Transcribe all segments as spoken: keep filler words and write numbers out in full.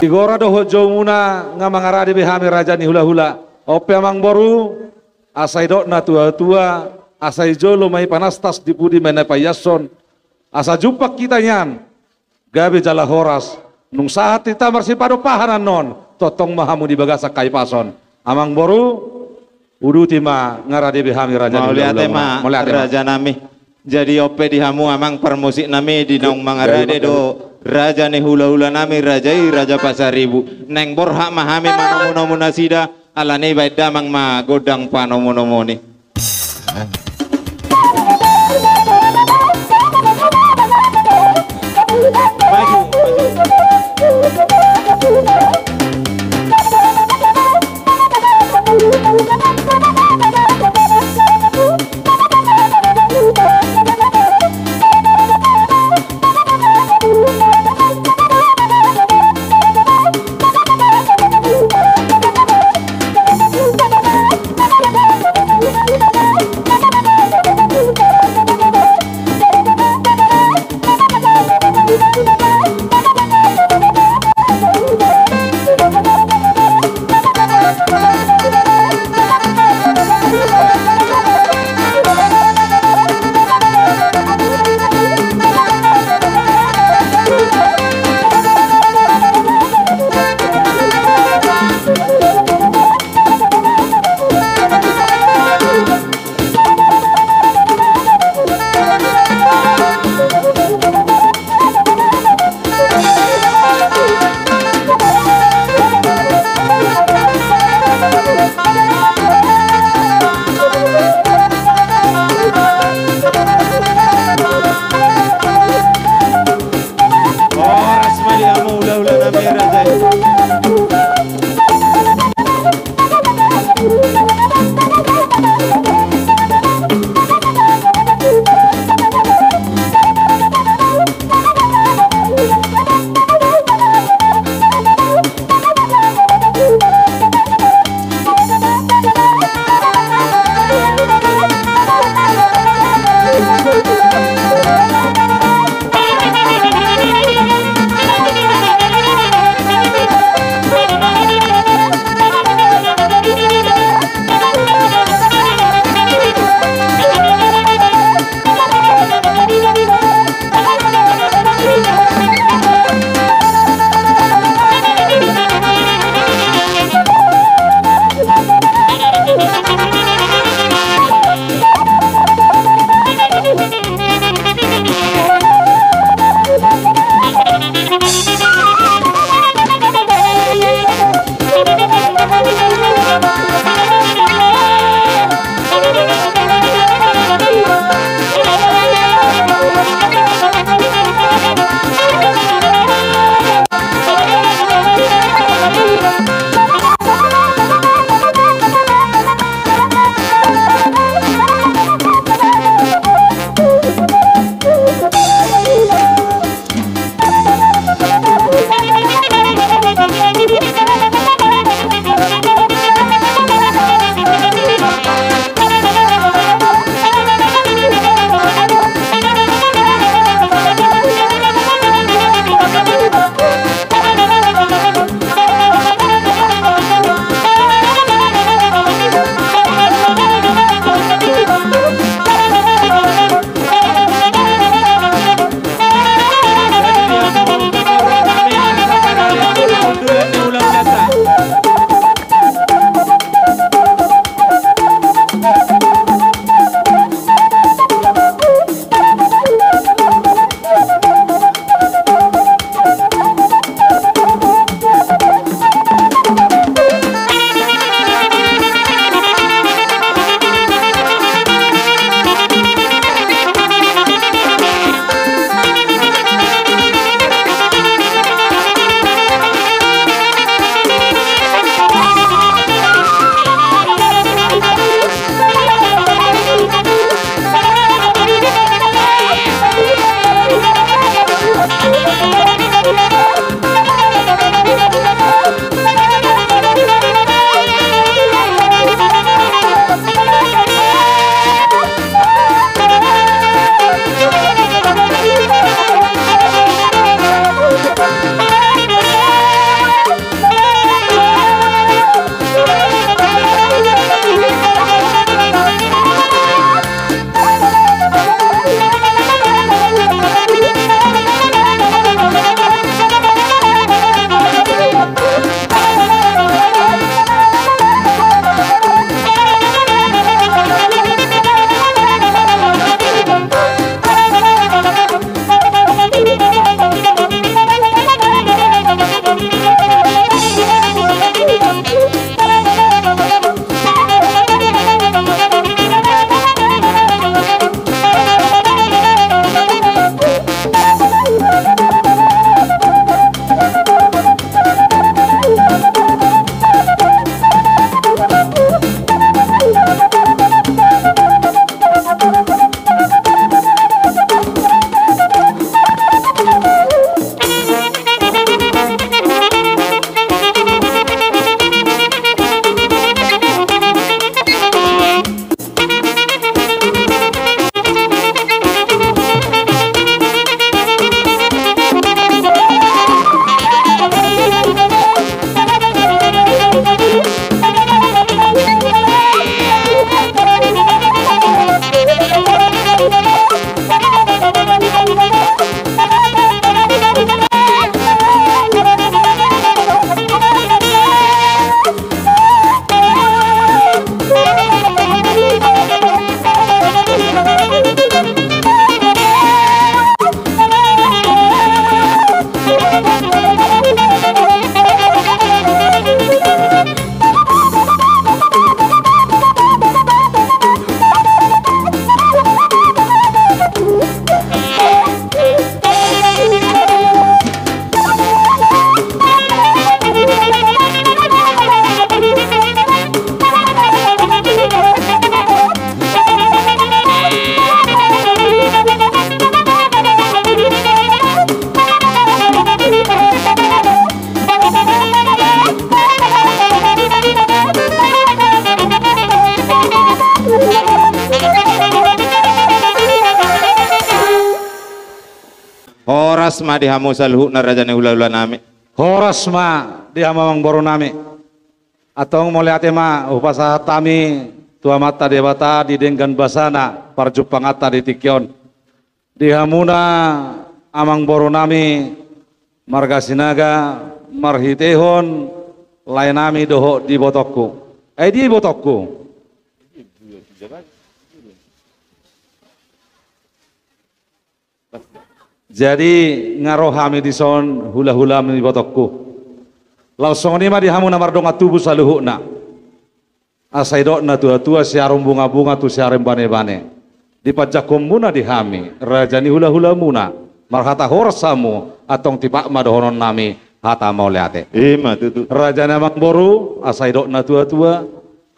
Tigora dohot joumuna nga mangarade be hami raja ni hulahula. On pe amangboru, asa didok na tuatua, asa di jolo ma i panastas, di pudi ma i na paiashon. Asa jumpang hita nian gabe jala horas. Nunga sahat hita marsipadompahan annon, tongtong ma hamu di bagasan hahipason. Amangboru, uduti ma, nga rade be hami raja ni hulahula. Mauliate ma, mauliate ma, raja nami. Jadi on pe di hamu amang parmusik nami, di naung mangarade do raja ni hulahula nami, raja i Raja Pasaribu. Naeng borhat ma hami manomunomu nasida, alani i baen damang ma gondang panomunomuon i. Horas ma di hamu saluhutna raja ni hulahula nami. Horas ma di hamu amangboru nami. Antong mauliate ma hupasahat hami tu Amanta Debata di denggan basana parjumpanganta di tingki on. Di hamuna amangboru nami marga Sinaga marhitehon lae nami dohot di ibotongku. Eh, di ibotongku. Jadi nga ro hami dison hulahula ni ibotongku. Laos songon i ma di hamu na mardongan tubu saluhutna. Asa didok na tuatua, siarum bungabunga tu siarum banebane. Dipanjangkonmuna di hami raja ni hulahulamuna, marhata horas hamu, antong tipak ma dohonon nami hata mauliate. Ima tutu. Raja ni amangboru, asa didok na tuatua,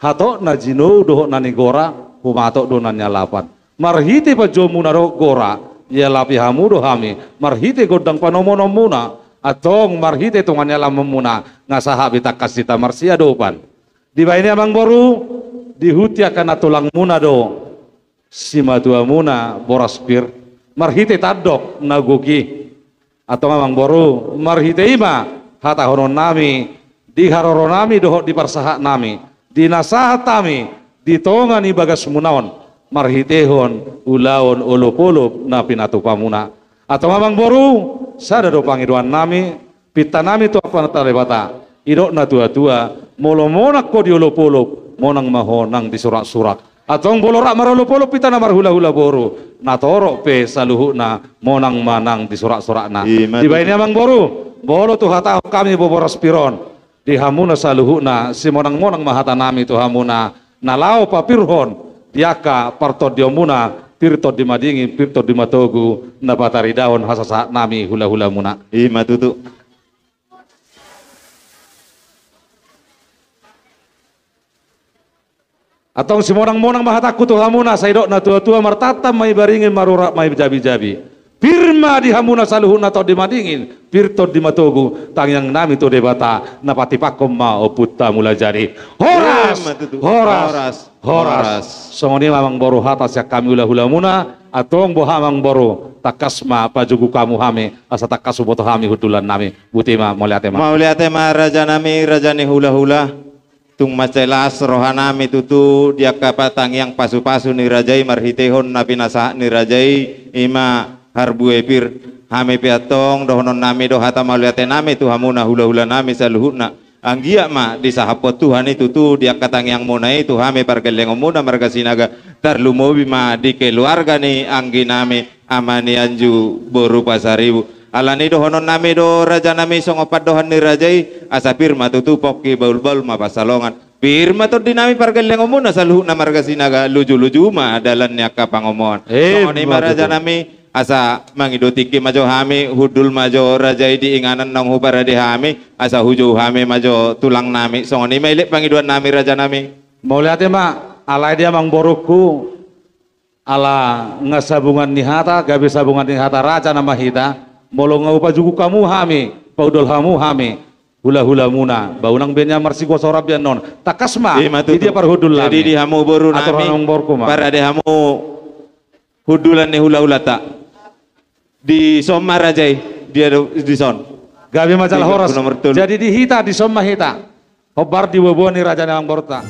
hatop na jinou dohot na nigora, humatop do na nialapan. Marhite panjouonmuna dohot gora, ialapi hamu do hami, marhite gondang panomononmuna, antong marhite tonga ni alamanmuna, nga sahat be tangkas hita marsiadopan. Dibahen i amangboru, dihut angka na tulangmuna do simatuamuna boras pir, marhite tandok na gok i. Antong amangboru, marhite i ma hatahonon nami, di haroro nami dohot di parsahat nami, di na sahat hami di tonga ni bagasmuna on, marhitehon ulaon olopolop na pinatupamuna. Antong amangboru, sada do pangidoan nami, pinta nami tu Amanta Debata, didok na tuatua, molo monang ho di olopolop, monang ma ho nang di suraksurak. Antong molo rap marolopolop hita na marhulahula boru, natorop pe saluhutna monang ma nang di suraksurakna. Ima tutu. Dibahen i amangboru, molo tu hatahon hami boras pir on, di hamuna saluhutna, simonangmonang ma hata nami tu hamuna, na laho papirhon di angka partondionmuna, pir tondi madingin, pir tondi matogu, na pataridahon hasasahat nami hulahulamuna. Ima tutu. Antong simonangmonang ma hatangku tu hamuna, sai didok na tuatua, martantan ma i baringin, marurat ma i jabijabi. Pir ma di hamuna saluhutna tondi madingin, pir tondi matogu, tangiang nami tu Debata, na patipakkon ma Ompunta Mulajadi. Horas! Ima tutu. Horas! Horas! Horas! Horas! Songon i ma amangboru hata sian hami hulahulamuna, antong boha amangboru, tangkas ma pajugu hamu hami, asa tangkas huboto hami hundulan nami. Boti ma, mauliate ma. Mauliate ma raja nami, raja ni hulahula. Tung mansai las roha nami tutu di angka patangiang pasupasu ni raja i marhitehon na pinasahat ni raja i, ima harbue pir. Hami pe antong dohonon nami do hata mauliate nami tu hamuna hulahula nami saluhutna. Anggiat ma disahaphon Tuhan i tutu di angka tangiangmuna i tu hami pargellengonmuna marga Sinaga, tarlumobi ma di keluarga ni anggi nami, Ama ni Anju boru Pasaribu. Alani i dohonon nami do raja nami songon pandohan ni raja i, asa pir ma tutu pongki, bahulbahul ma pansalongan. Pir ma tondi nami pargellengonmuna saluhutna marga Sinaga, lujuluju ma dalan ni angka pangomoan. Eh, songon i ma raja nami, asa mangido tingki ma jo hami, hundul ma jo raja i di inganan naung huparade hami, asa hujou hami ma jo tulang nami. Songon i ma i lek pangidoan nami raja nami. Mauliate ma, alai di amangborungku, ala nga sabungan ni hata, gabe sabungan ni hata raja nama hita, molo nga hupajugu hamu hami, pahundul hamu hami, hulahulamuna, ba unang be nian marsigua soran be annon. Tangkas ma, ima tutu, di dia parhundul nami. Jadi di hamu boru nami, atur amangborungku ma. Parade hamu hundulan ni hulahulanta. Dison ma raja i, dia do, dison. Gabe ma jala horas. Jadi di hita, dison ma hita. Hombar di boaboa ni raja ni amangborunta.